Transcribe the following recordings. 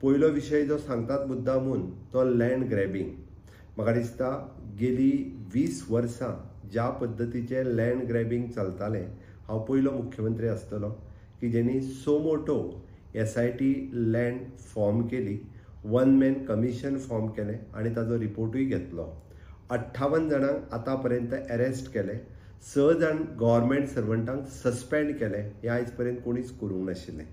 पयलो विशय जो सांगतात मुद्दामून तो लँड ग्रॅबींग. म्हाका दिसता गेली 20 वर्सां ज्या पद्दतीचें लँड ग्रॅबींग चलतालें, हांव पयलो मुख्यमंत्री आसतलो की जेणी suo motu SIT land form केली, वन मॅन कमिशन फॉर्म केलें आनी ताजो रिपोर्टूय घेतलो. 58 जाणांक आतां पर्यंत एरेस्ट केले, 6 जाण गव्हर्मेंट सर्वंटांक सस्पेंड केले. हें आयज पर्यंत कोणीच करूंक नाशिल्लें.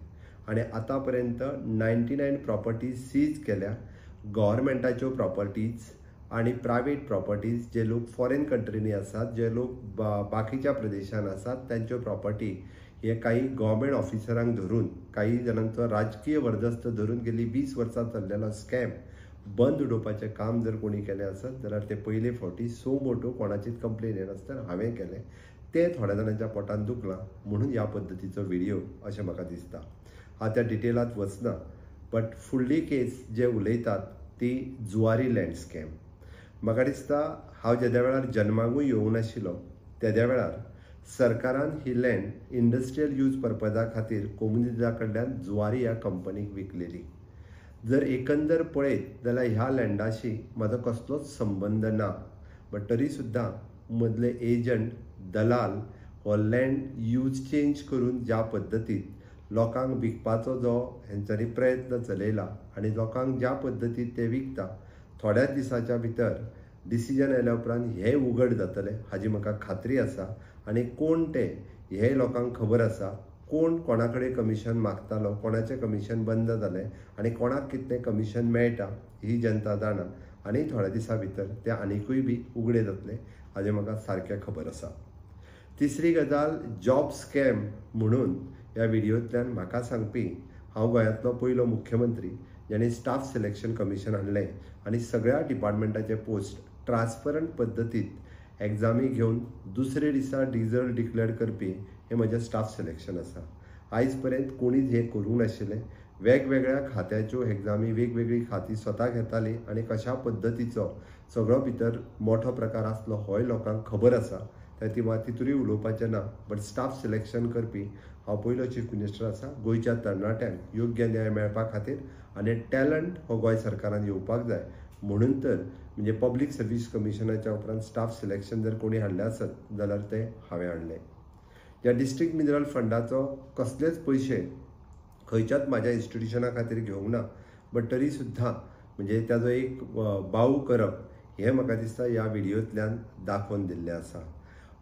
आनी आतां पर्यंत 99 प्रॉपर्टीज सीज केल्या, गव्हर्मेंटाच्यो प्रॉपर्टीज आनी प्रायवेट प्रॉपर्टीज, जे लोक फॉरेन कंट्रीनी आसात, जे लोक बाकीच्या प्रदेशान आसात तांच्यो प्रॉपर्टी हे काही गव्हर्मेंट ऑफिसरांक धरून, काही जाणांचो राजकीय वर्दस्त धरून गेली 20 वर्सां चल्लेलो स्कॅम बंद उडोवपाचें काम जर कोणी केलें आसत जाल्यार ते पयले फावटी सो मोटो कोणाचीच कंप्लेन येनासतना हांवें केलें. तें थोड्या जाणांच्या पोटान दुखलां म्हणून ह्या पद्दतीचो व्हिडियो अशें म्हाका दिसता. हांव त्या डिटेलांत वचना, बट फुडली केस जे उलयतात ती जुवारी लँड स्कॅम. म्हाका दिसता हांव जेद्या वेळार जन्माकूय येवंक नाशिल्लो तेद्या वेळार सरकारान ही लँड इंडस्ट्रियल यूज पर्पजा खातीर कोमुनिदादा कडल्यान जुवारी ह्या कंपनीक विकलेली. जर एकंदर पळयत जाल्यार ह्या लँडाशी म्हाजो कसलोच संबंद ना, बट तरी सुद्दां मदले एजंट दलाल हो लँड यूज चेंज करून ज्या पद्दतीत लोकांक विकपाचो जो हेंच्यांनी प्रयत्न चलयला आनी लोकांक ज्या पद्दतीत ते विकता, थोड्याच दिसाच्या भितर डिसिजन आयल्या उपरांत हें उघड जातलें हाजी म्हाका खात्री आसा. आनी कोण ते हें लोकांक खबर आसा, कोण कोणा कडेन कमिशन मागतालो, कोणाचें कमिशन बंद जालें आनी कोणाक कितलें कमिशन मेळटा ही जनता जाणा. आनी थोड्या दिसां भितर तें आनिकूय बी उगडे जातलें हाजें म्हाका सारकें खबर आसा. तिसरी गजाल, जॉब स्कॅम म्हणून ह्या व्हिडियोंतल्यान म्हाका सांगपी हांव गोंयांतलो पयलो मुख्यमंत्री ज्याणे स्टाफ सिलेक्शन कमिशन हाडलें आनी सगळ्या डिपार्टमेंटाचे पोस्ट ट्रान्सपरंट पद्दतीत एग्जामी घेवन दुसरे दिसा रिजल्ट डिक्लेअर करपी हें म्हजें स्टाफ सिलेक्शन आसा. आयज पर्यंत कोणीच हें करूंक नाशिल्लें. वेगवेगळ्या खात्याच्यो एग्जामी वेगवेगळीं खातीं स्वता घेतालीं आनी कशा पद्दतीचो सगळो भितर मोठो प्रकार आसलो होय लोकांक खबर आसा. त्या तितूय उलोवपाचें ना, बट स्टाफ सिलेक्शन करपी हांव पयलो चीफ मिनिस्टर आसा. गोंयच्या तरणाट्यांक योग्य न्याय मेळपा खातीर आनी टॅलंट हो गोंय सरकारान येवपाक जाय म्हणून तर म्हणजे पब्लीक सर्वीस कमिशनाच्या उपरांत स्टाफ सिलेक्शन जर कोणी हाडलें आसत जाल्यार तें हांवें हाडलें. ह्या डिस्ट्रिक्ट मिनरल फंडाचो कसलेच पयशे खंयच्याच म्हाज्या इन्स्टिट्युशना खातीर घेवंक ना, बट तरी सुद्दां म्हणजे ताजो एक बाऊ करप हें म्हाका दिसता ह्या व्हिडियोंतल्यान दाखोवन दिल्लें आसा.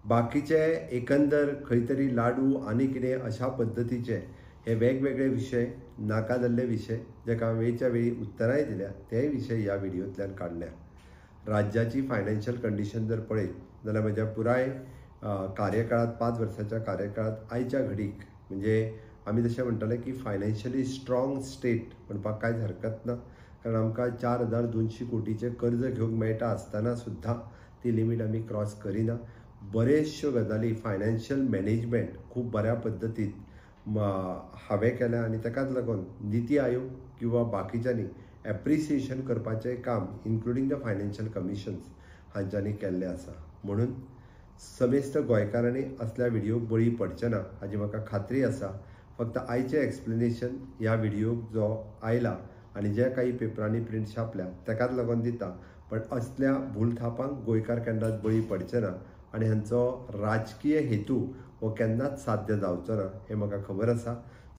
बाकीचे एकंदर खंय तरी लाडू आनी कितें अशा पद्दतीचे हे वेगवेगळे विशय, नाका जाल्ले विशय जेका वेळच्या वेळी उत्तरांय दिल्या तेय विशय ह्या व्हिडियोंतल्यान काडल्या. राज्याची फायनान्शियल कंडिशन जर पळयत जाल्यार म्हज्या पुराय कार्यकाळांत 5 वर्सांच्या कार्यकाळांत आयच्या घडीक म्हणजे आमी जशें म्हणटाले की फायनान्शियली स्ट्रॉंग स्टेट म्हणपाक कांयच हरकत ना, कारण आमकां 4200 कोटीचें कर्ज घेवंक मेळटा आसतना सुद्दां ती लिमीट आमी क्रॉस करिना. बरेचश्यो गजाली फायनान्शियल मॅनेजमेंट खूब बऱ्या पद्दतीत हांवें केलें आनी ताकाच लागून निती आयोग किंवा बाकीच्यांनी एप्रिसिएशन करपाचें काम इन्क्लुडींग the financial commissions हांच्यांनी केल्लें आसा. म्हणून समेस्त गोंयकारांनी असल्या व्हिडियोक बळी पडचें ना हाजी म्हाका खात्री आसा. फक्त आयचें एक्सप्लेनेशन ह्या व्हिडियोक जो आयला आनी जे काही पेपरांनी प्रिंट छापल्या ताकाच लागून दिता, पण असल्या भूलथापांक गोंयकार केन्नाच बळी पडचे ना आनी हांचो राजकीय हेतू हो केन्नाच साध्य जावचो ना हें म्हाका खबर आसा.